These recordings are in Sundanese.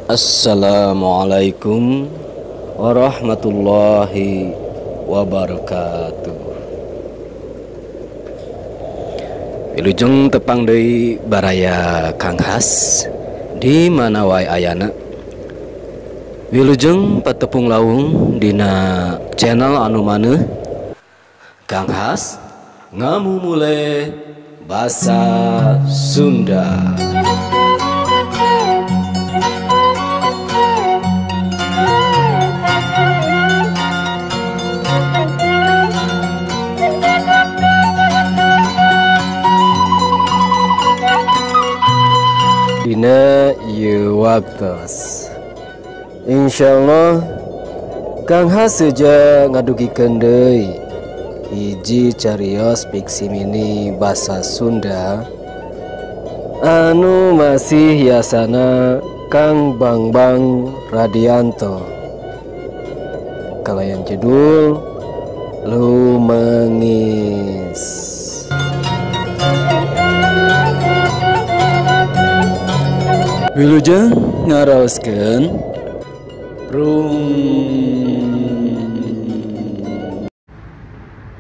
Assalamualaikum warahmatullahi wabarakatuh. Wilujeng tepang deui baraya Kang Has di mana wae ayana. Wilujeng patepung lawung dina channel anu maneuh Kang Has ngamumule basa Sunda. Dina ieu waktos insyaallah Kang Has seja ngadugikeun deui hiji carios fiksi mini basa Sunda anu masih yasana Kang Bangbang Radianto kalayan judul Lumengis. Wilujeng ngaraoskeun Rung.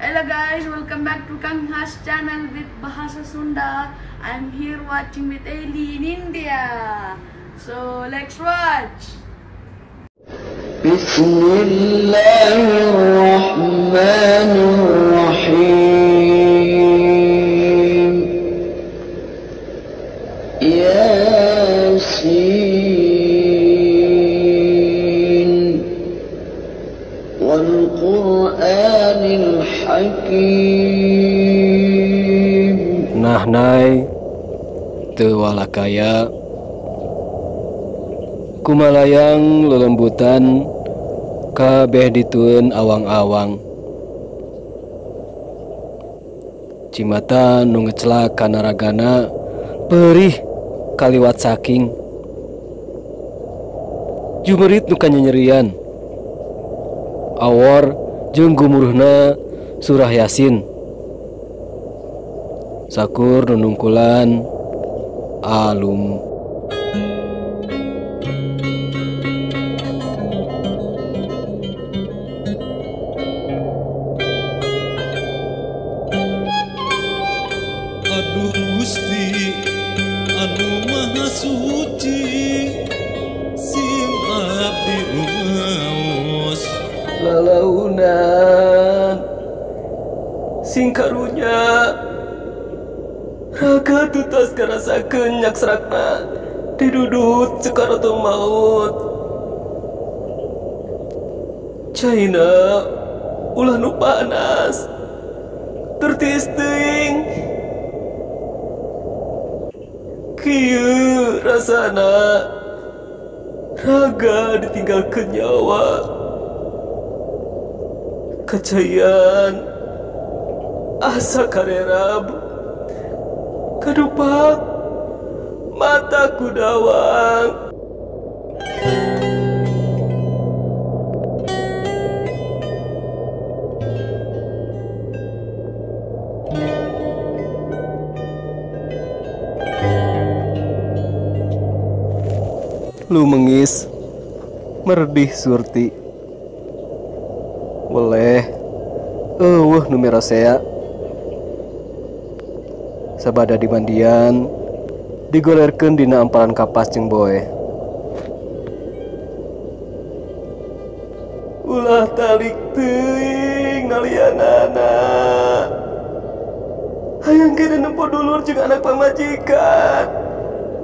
Hello guys, welcome back to Kang Has channel with Bahasa Sunda. I'm here watching with Eli in India. So let's watch. Bismillahirrahmanirrahim. Yasin wal Qur'anil Hakim. Nah nay teu walakaya kumalayang lelembutan kabeh ditueun awang-awang. Cimata nu ngecelak kana ragana perih kaliwat saking jumerit nu kanyanyerian awor jeung gumuruhna surah Yasin sakur nu nungkulan alum. Aduh Gusti anu maha suci sim abdi rumaos lalaunan sing karunya raga tutas karasakeun nyaksrakna didudut sakaratul maut. Caina ulah nu panas tertiis teuing kieu rasana raga ditinggalkeun nyawa kacayan asa karerab kadupak mata kudawang. Lumengis merdih surti weleh eueuh nu mirasea sabada dimandian digolerkeun dina amparan kapas jeung boe. Ulah talik teuing ngalianana hayang kene nempo dulur jeung anak pamajikan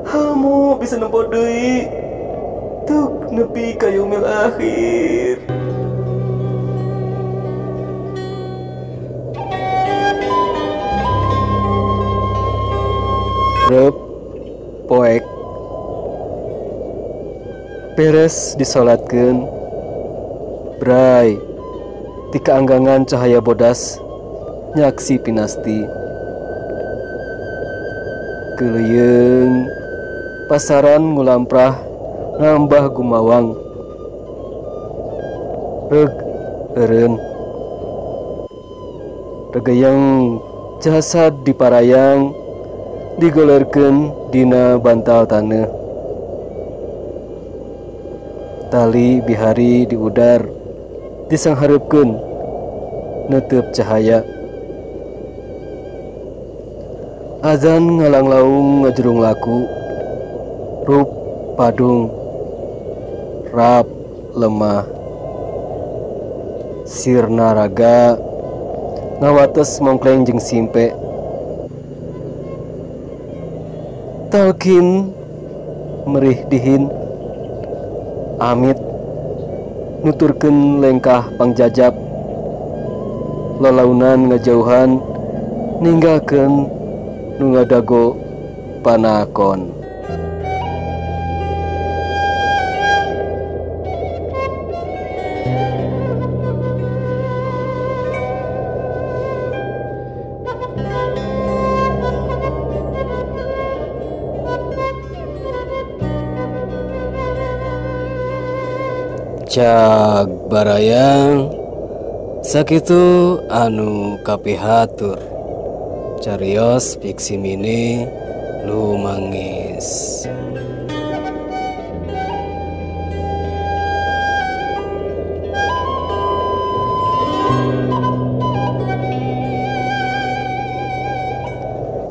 hamu bisa nempo deui tuk nepi ka yaumil akhir. Rep poek beres disolatkeun bray ti kaanggangan cahaya bodas nyaksi pinasti keleuyeung pasaran ngulamprah nambah gumawang reg eureun regeyeng jasad diparayang digolerkeun dina bantal taneuh. Tali bihari diudar disanghareupeun neuteub cahaya. Azan ngalanglaung ngajurung laku rup padung rap lemah sirna raga ngawates mongkleng jeung simpe. Talkin merih dihin amit nuturkeun lengkah pangjajab lalaunan ngajauhan ninggalkeun nu ngadago panakon. Cag barayang sakitu anu kapihatur carios fiksi mini lumangis.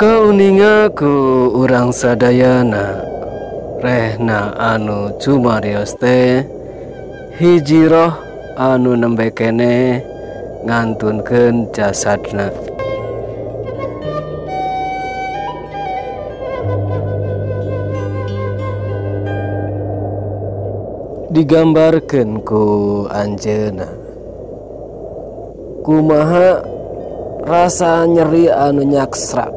Kauninga ku urang sadayana rehna anu cumarios teh hiji roh anu nembe keneh ngantunkeun jasadna. Digambarkeun ku anjeunna kumaha rasa nyeri anu nyaksrak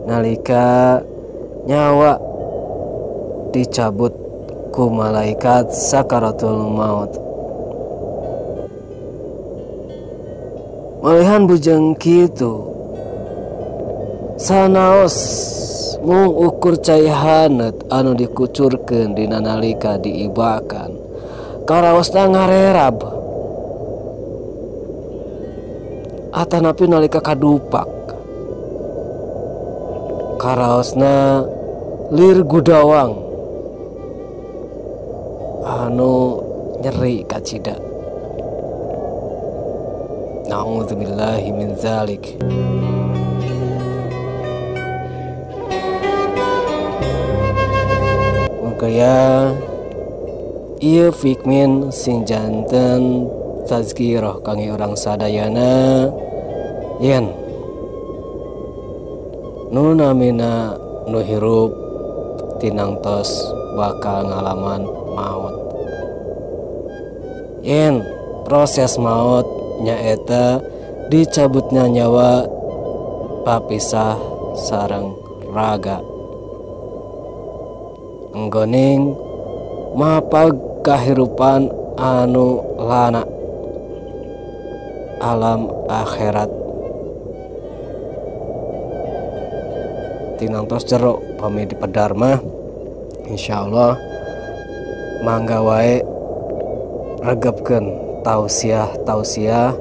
nalika nyawa dicabut ku malaikat sakaratul maut. Malihan bujeng kitu sanaos mung ukur cai haneut anu dikucurkeun dina nalika diibakan karaosna ngarerab atanapi nalika kadupak karaosna lir gudawang anu nyeri kacida. Na'udzubillahi min zalik. Mungkaya ieu fikmin sing janten tazkirah kangge urang sadayana yen nu namina nu hirup tinangtos bakal ngalaman maut. Yen proses maut nyaeta dicabutnya nyawa papisah sareng raga. Enggoning mapag kahirupan anu lana alam akhirat. Tinangtos jero pami dipedar mah insyaallah mangga wae regepkeun tausiah-tausiah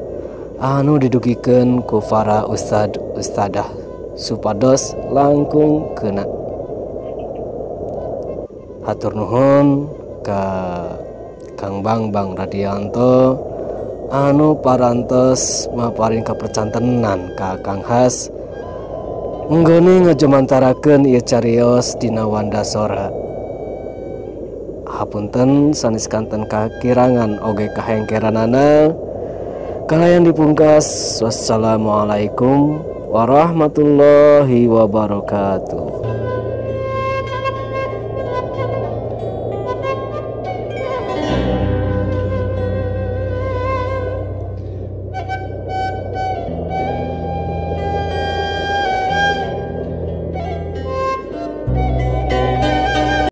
anu didugikeun ku para ustad ustadah supados langkung kena. Hatur nuhun ka Kang Bang Radianto anu parantos maparin kapercantenan ka Kang Has nggone ngajumantarakeun ieu carios dina Wandasora. Hapunten sanes kanten kakirangan oge kahengkeranana. Kalayan dipungkas, wassalamualaikum warahmatullahi wabarakatuh.